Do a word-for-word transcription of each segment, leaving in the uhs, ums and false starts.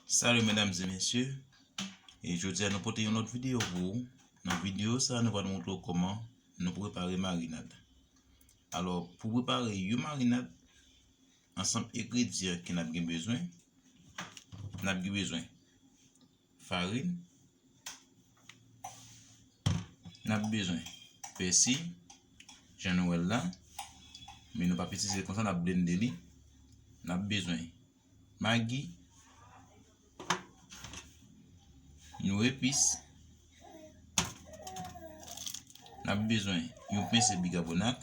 Salut mesdames et messieurs. E jodi a nou pote yon lòt videyo pou ou. Nan videyo sa a nou pral montre w kòman nou prepare marinad. Alò, pou prepare yon marinad, ansanm engredyan ke n ap gen bezwen, n ap gen bezwen farin, n ap bezwen pèsi, jan nou wè l la, men nou p ap itilize l konsa, n ap blende li. N ap bezwen magi, yon epis, n ap bezwen yon pense bikabònak,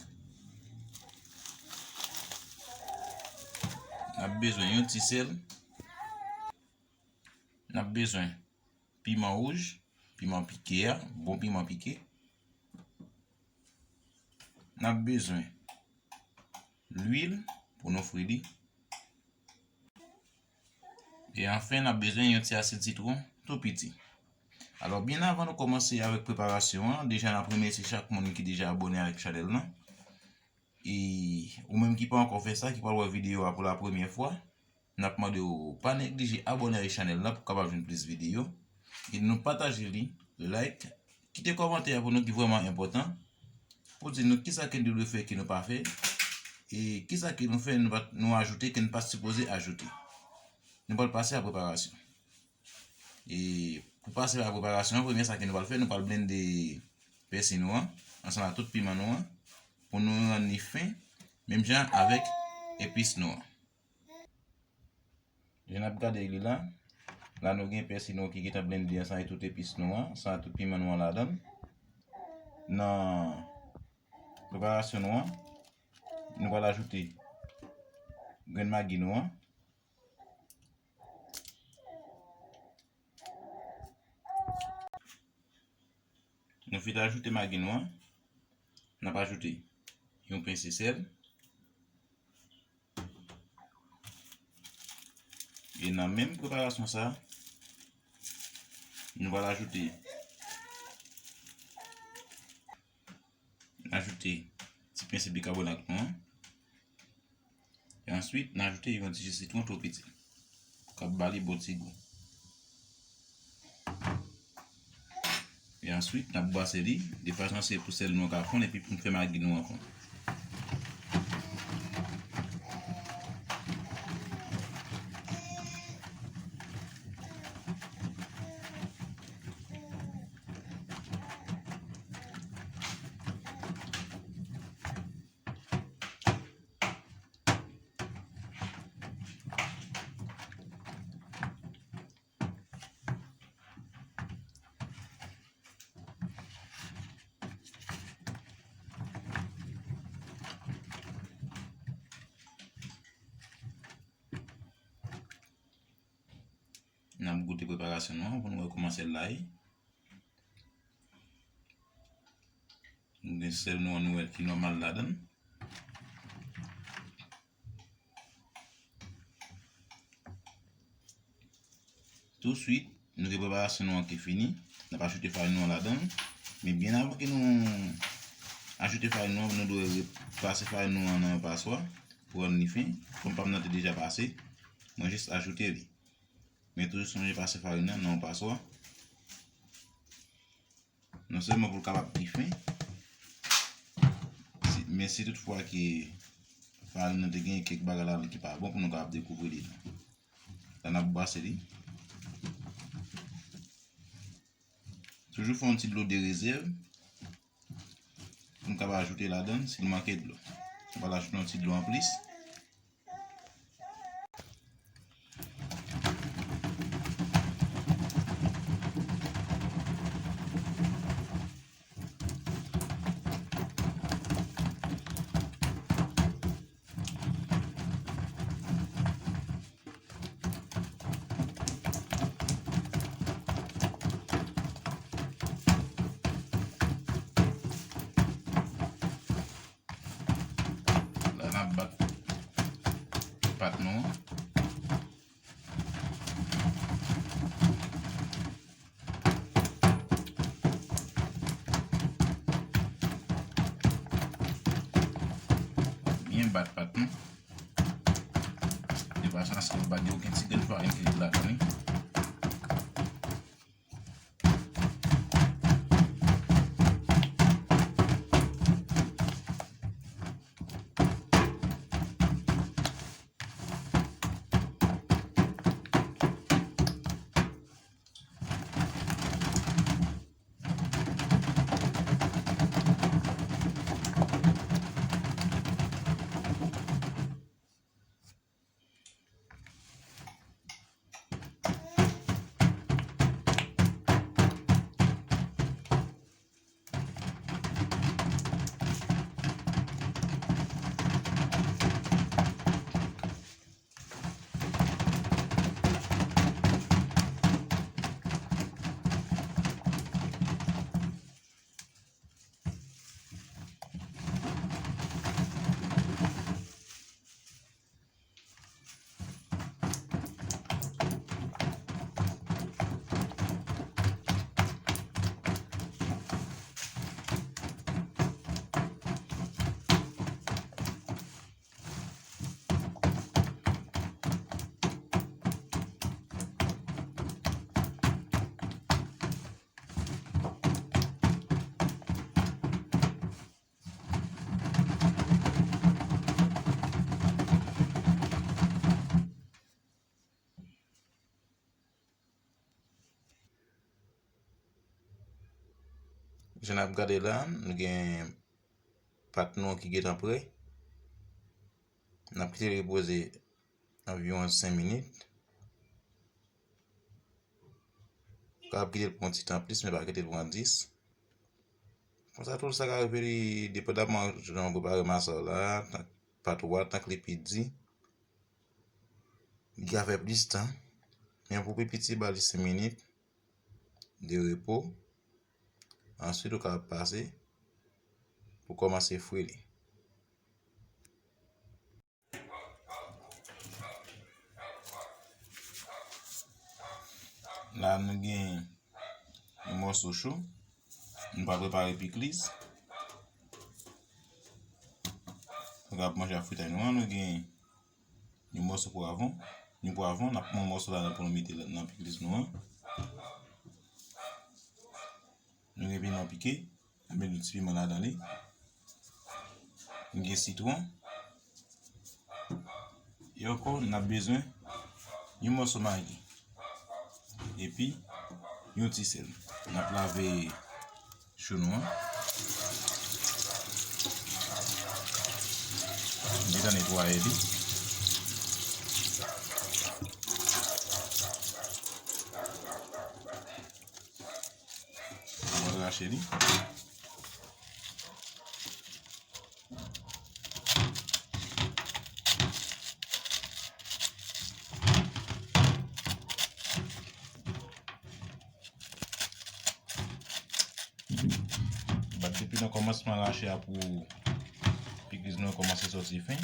n ap bezwen yon ti sèl, n ap bezwen piman wouj, piman pike a, bon piman pike. N ap bezwen lwil pou nou fri li. E anfen, n ap bezwen yon ti asid sitwon tou piti. Alò, byen avan nou kòmanse avèk preparasyon an, deja n ap remèsye chak moun ki deja abòne avèk chanèl lan. E ou menm ki pa ankò fè sa, ki pral wè videyo a pou la premyè fwa, n ap mande w pa neglije abòne avèk chanèl la pou w kapab jwenn plis videyo. E nou pataje li, like, kite kòmantè pou nou ki vrèman enpòtan, pou di nou kisa ke nou dwe fè ke nou pa fè, e kisa ke nou fè nou pa, nou ajoute ke nou pa sipoze ajoute. Nou pral pase a preparasyon. E pou pase a preparasyon an, premye sa ke nou pral fè, nou pral blende pèsi nou an, ansanm ak tout piman nou an, pou nou rann li fen, menm jan avèk epis nou an. Jan n ap gade li la, la nou gen pèsi nou ki gentan blende ansanm ak tout epis nou an, ansanm ak tout piman nou an ladan l. Nan preparasyon nou an, nou pral ajoute grenn magi nou an. Nou fin ajoute magi nou an, n ap ajoute yon pense sèl. E nan menm preparasyon sa, nou pral ajoute, ajoute ti pense bikabònak nou an. E answit, n ajoute yon ti ji sitwon tou piti pou k ap ba li bon ti gou. E answit, n ap bwase li de fason se pou sèl nou an ka fonn epi pou n fè magi nou an fonn. N ap goute preparasyon nou an pou nou wè kòman sèl la ye. Nou gen sèl nou an, nou wè ki nòmal ladan l. Touswit, nou gen preparasyon nou an ki fini. N ap ajoute farin nou an ladan l. Men byen avan ke nou ajoute farin nou an, nou dwe re-, pase farin nou an nan yon paswa pou rann li fen. Kòm pa m nan te deja pase, mwen jis ajoute li. Men toujou sonje pase farin nan nan yon paswa. Non sèlman pou l kapab pi fen, si, men si toutfwa ke farin nan te gen kèk bagay ladan l ki pa bon, pou nou kapab dekouvri li tou. La n ap bwase li. Toujou fè yon ti dlo de rezèv pou nou kapab ajoute ladan l si l manke dlo. Nou pral ajoute yon ti dlo anplis. La n ap bat pat nou an. Byen bat pat nou. De fason aske w pa gen okenn ti grenn farin ki ret ladan li. Jan n ap gade la, nou gen pat nou an ki gentan prè. N ap kite l repoze anviwon senk minit. Ou kapab kite l pran yon ti tan plis, men pa kite l pran dis. Konsa, tou sa ka rive li, depandaman jan w prepare masa w la, pat ou a, tank li pi di, li ka fè plis tan. Men pou pi piti, ba li senk minit de repo. Answit, ou ka pase pou kòmanse fri li. La, nou gen yon mòso cho. Nou pral prepare pikliz. Nou pral manje ak fritay nou an. Nou gen yon mòso pwavwon. Yon pwavwon, n ap pran yon mòso ladan pou nou mete nan pikliz nou an. Nou gen piman pike, n ap met yon ti piman ladan li. Nou gen sitwon. E ankò, n ap bezwen yon mòso magi. Epi, yon ti sèl. N ap lave cho nou an. M gentan netwaye li. Mwen rache li. Bat depi nan kòmansman rache a pou pikliz nou an kòmanse sòti fen.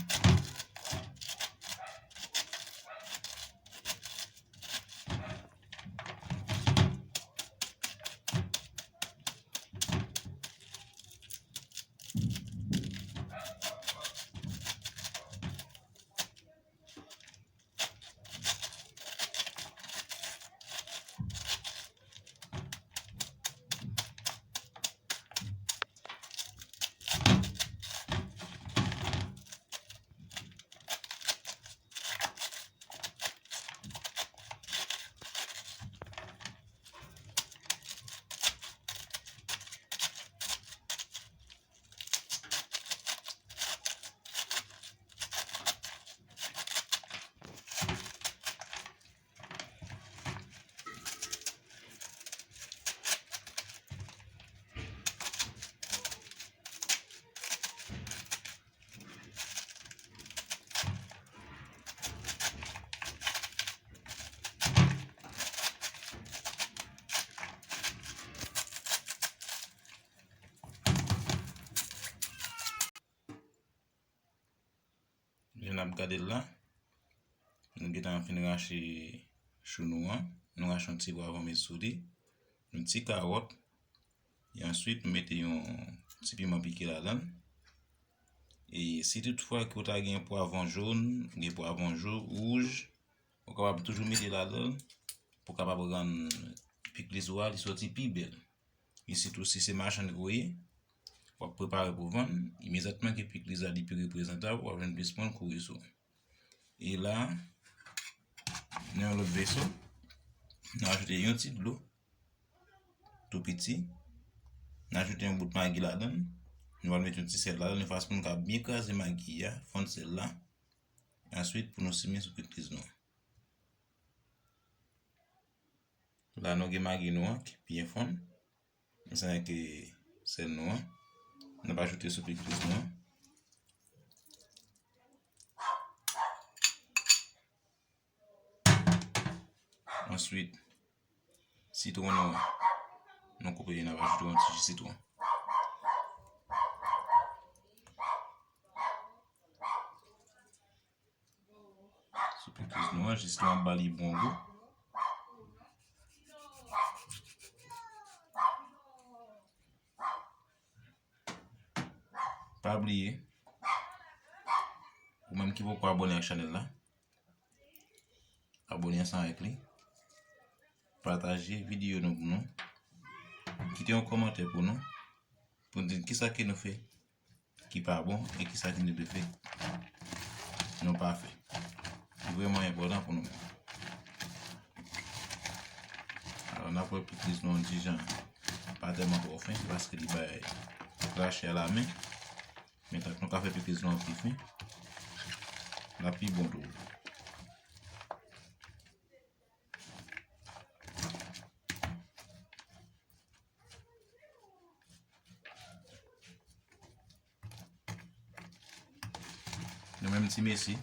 Jan n ap gade l la, nou gentan fin rache chou nou an. Nou rache yon ti pwavwon met sou li, yon ti kawòt, e answit nou mete yon ti piman pike ladan l. E si toutfwa ke w ta gen pwavwon jòn, gen pwavwon jo-, wouj, ou kapab toujou mete ladan l pou kapab rann pikliz ou a li sòti pi bèl. E sitou si se machann ke w ye, w ap prepare pou vann, imedyatman ke pikliz la li pi reprezantab, w ap jwenn plis moun kouri sou ou. E la, nan yon lòt veso, nou ajoute yon ti dlo, tou piti. Nou ajoute yon bout magi ladan l. Nou pral mete yon ti sèl ladan l, yon fason pou nou ka byen kraze magi a, fonn sèl la. Answit, pou nou simen sou pikliz nou an. La, nou gen magi nou an ki byen fonn. Ansanm avèk sèl nou an. N ap ajoute sou pikliz nou an. Answit, sitwon nou an. Nou koupe li, n ap ajoute yon ti ji sitwon. Sou pikliz nou an, jis nou an ba li bon gou. Pa bliye, ou menm ki poko abòne ak chanèl la, abòne ansanm avèk li. Pataje videyo nou pou nou. Kite yon kòmantè pou nou, pou nou di kisa ke nou fè ki pa bon e kisa ki nou dwe fè nou pa fè. Li vrèman enpòtan pou nou menm. Alò, n ap wè pikliz nou an dijan pa pa tèlman twò fen, se paske li bay krache a la men. Men tank nou ka fè pikliz nou an pi fen, l ap pi bon tou. Nou menm ti mesye,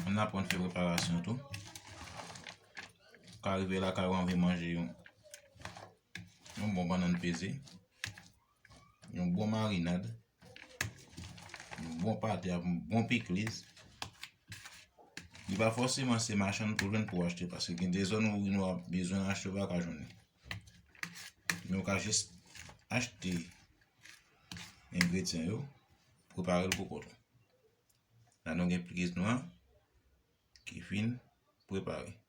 ann aprann fè preparasyon tou. Ka rive lakay ou anvi manje yon, yon bon bannann peze, yon bon marinad, yon bon pate ak yon bon pikliz. Li pa fòseman se machann pou jwenn pou achte, paske gen de zòn ou, ou ap bezwen achte, ou pa ka jwenn li. Men ou ka jis achte engredyan yo, prepare l pou kont ou. La nou gen pikliz nou an ki fin prepare.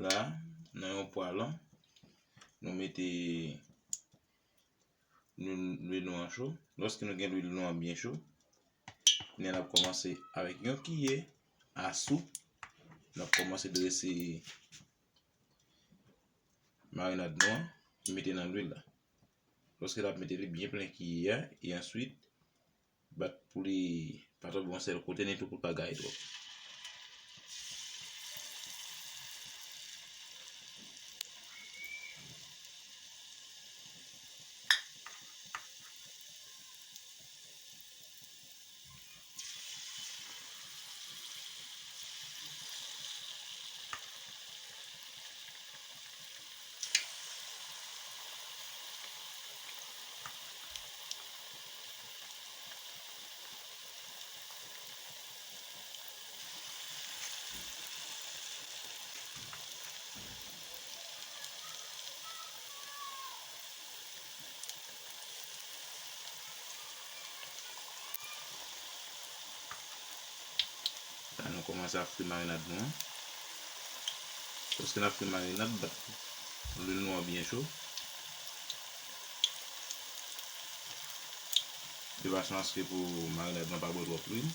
La, nan yon pwal, nou mete lwil, lwil nou an cho. Lòske nou gen lwil nou an byen cho, kounye a n ap kòmanse avèk yon kiyè a soup, n ap kòmanse drese marinad nou an, mete nan lwil la. Lòske n ap mete li byen plen kiyè a, e answit, bat pou li pa tonbe yon sèl kote, ni tou pou l pa gaye twòp. La, nou kòmanse ap fri marinad nou an. Lòske n ap fri marinad, bat lwil nou an byen cho. De fason aske pou marinad lan pa bwè twòp lwil.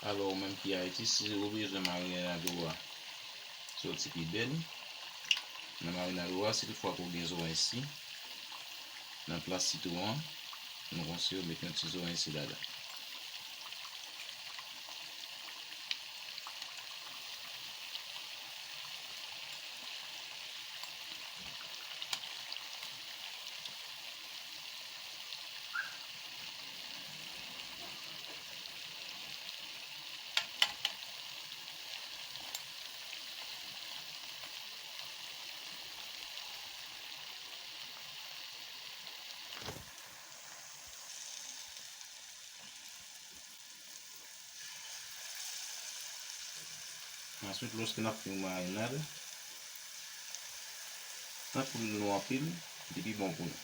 Alò, ou menm ki Ayiti, si ou bezwen marinad ou a soti pi bèl, nan marinad ou a, si toutfwa ke w gen zoranj si, nan plas sitwon an, nou konseye w mete yon ti zoranj si ladan. Answit, lòske n ap fè yon marinad, tankou l lou anpil, li pi bon pou nou.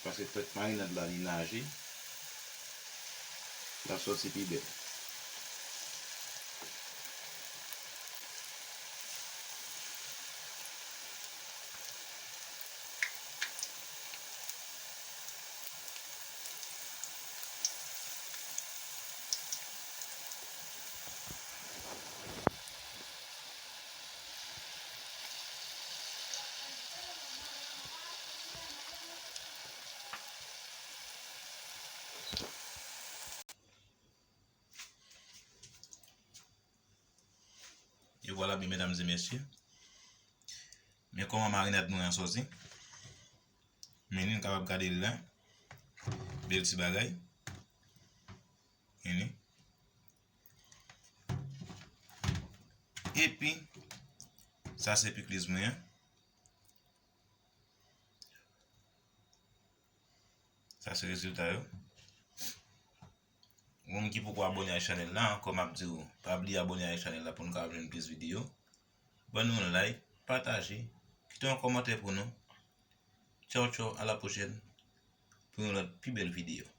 Paske fèt marinad la, li naje, l ap sòti pi bèl. E vwala, byen, medam e mesye, men kòman marinad nou an sòti. Men nou kapab gade l la. Bèl ti bagay. Men li. Epi, sa se pikliz mwen an. Sa se rezilta yo. Ou menm ki poko abòne ak chanèl la ankò, m ap di w, pa bliye abòne ak chanèl la pou n kapab jwenn plis videyo. Ban nou yon like, pataje, kite yon kòmantè pou nou. Tchaw, tchaw, a la pwochèn pou yon lòt pi bèl videyo.